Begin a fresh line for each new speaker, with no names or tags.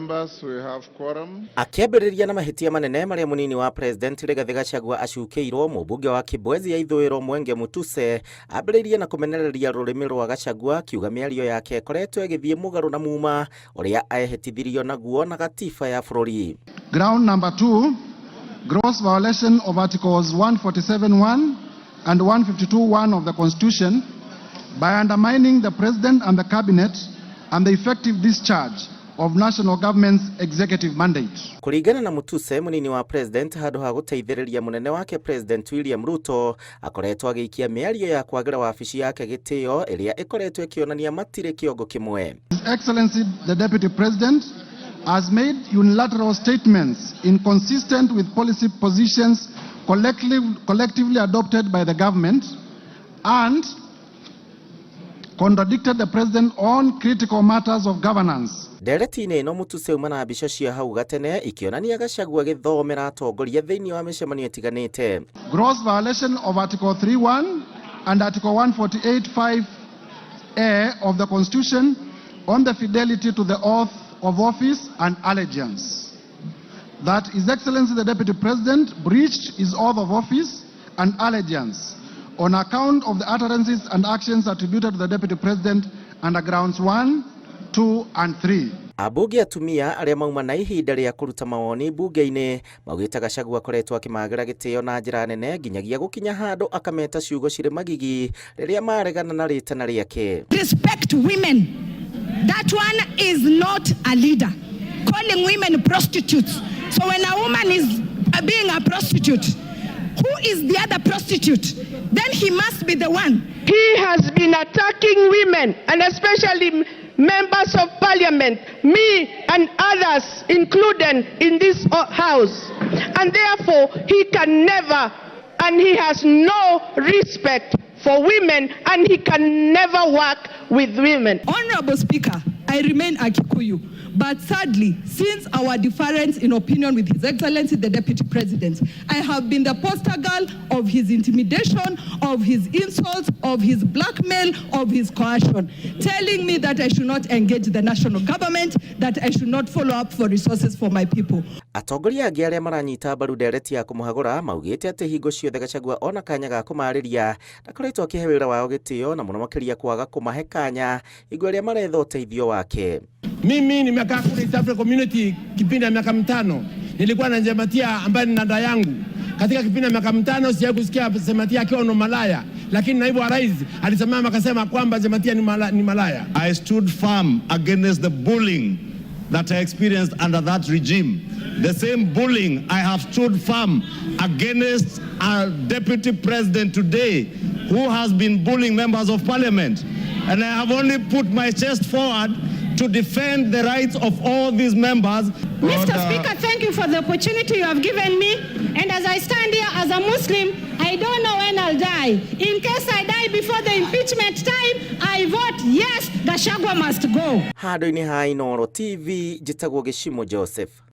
Members, we have quorum.
Akĩambĩrĩria na mahĩtia manene marĩa mũnini wa President Rigathĩ Gachagua acukĩirwo, mũmbunge wa Kibwezi ya ithũĩro Mwenge Mutuse ambĩrĩirie na kũmenereria rũrĩmĩ rwa Gachagua akiuga mĩario yake ĩkoretwo ĩgĩthiĩ mũgarũ na muma ũrĩa ehĩtithirio naguo na gatiba ya bũrũri.
Ground number 2, gross violation of Articles 147.1 and 152.1 of the Constitution by undermining the President and the Cabinet and the effective discharge of national government's executive mandate.
Kũringana na Mutuse, mũnini wa President handũ ha gũteithĩrĩria mũnene wake President William Ruto akoretwo agĩikia mĩario ya kwagĩra wabici yake gĩtĩo ĩrĩa ĩkoretwo ĩkĩonania matirĩ kĩongo kĩmwe.
His Excellency the Deputy President has made unilateral statements inconsistent with policy positions collectively adopted by the government and contradicted the President on critical matters of governance.
Ndereti-inĩ ĩno Mutuse auma na mbica cia hau gatene ikĩonania Gachagua agĩthomera atongoria thĩinĩ wa mĩcemanio ĩtiganĩte.
Gross violation of Article 3.1 and Article 148.5A of the Constitution on the fidelity to the oath of office and allegiance. That His Excellency the Deputy President breached his oath of office and allegiance on account of the utterances and actions attributed to the Deputy President under grounds 1, 2 and 3.
Ambunge atumia arĩa mauma na ihinda rĩa kũruta mawoni mbunge-inĩ maugĩte Gachagua akoretwo akĩmagĩra gĩtĩo na njĩra nene nginyagia gũkinya handũ akameta ciugo cirĩ magigi rĩrĩa maregana na rĩtana rĩake.
Respect women. That one is not a leader. Calling women prostitutes. So when a woman is being a prostitute, who is the other prostitute? Then he must be the one.
He has been attacking women and especially members of parliament, me and others included in this house. And therefore he can never, and he has no respect for women, and he can never work with women.
Honorable Speaker, I remain a Kikuyu, but sadly, since our difference in opinion with His Excellency the Deputy President, I have been the poster girl of his intimidation, of his insults, of his blackmail, of his coercion, telling me that I should not engage the national government, that I should not follow up for resources for my people.
Atongoria angĩ arĩa maranyita mbaru ndereti ya kũmũhagũra maugĩte atĩ hingo ciothe Gachagua ona kanya ga kũmarĩria ndakoretwo akĩhe wĩra wao gĩtĩo na mũno makĩria kwaga kũmahe kanya hingo ĩrĩa maretha ũteithio wake.
Mimi nimekaa kule East Africa Community kipindi ya miaka 5. Nilikuwa na Jematia ambaye ni dada yangu. Katika kipindi ya miaka 5 sijawahi kusikia Jematia akiwa ni malaya, lakini naibu wa rais alisimama akasema kwamba Jematia ni malaya.
I stood firm against the bullying that I experienced under that regime. The same bullying I have stood firm against our deputy president today, who has been bullying members of parliament. And I have only put my chest forward to defend the rights of all these members.
Mr. Speaker, thank you for the opportunity you have given me. And as I stand here as a Muslim, I don't know when I'll die. In case I die before the impeachment time, I vote yes, Gachagua must go.
Handũ-inĩ ha Inooro TV, njĩtagwo Gĩcimo Joseph.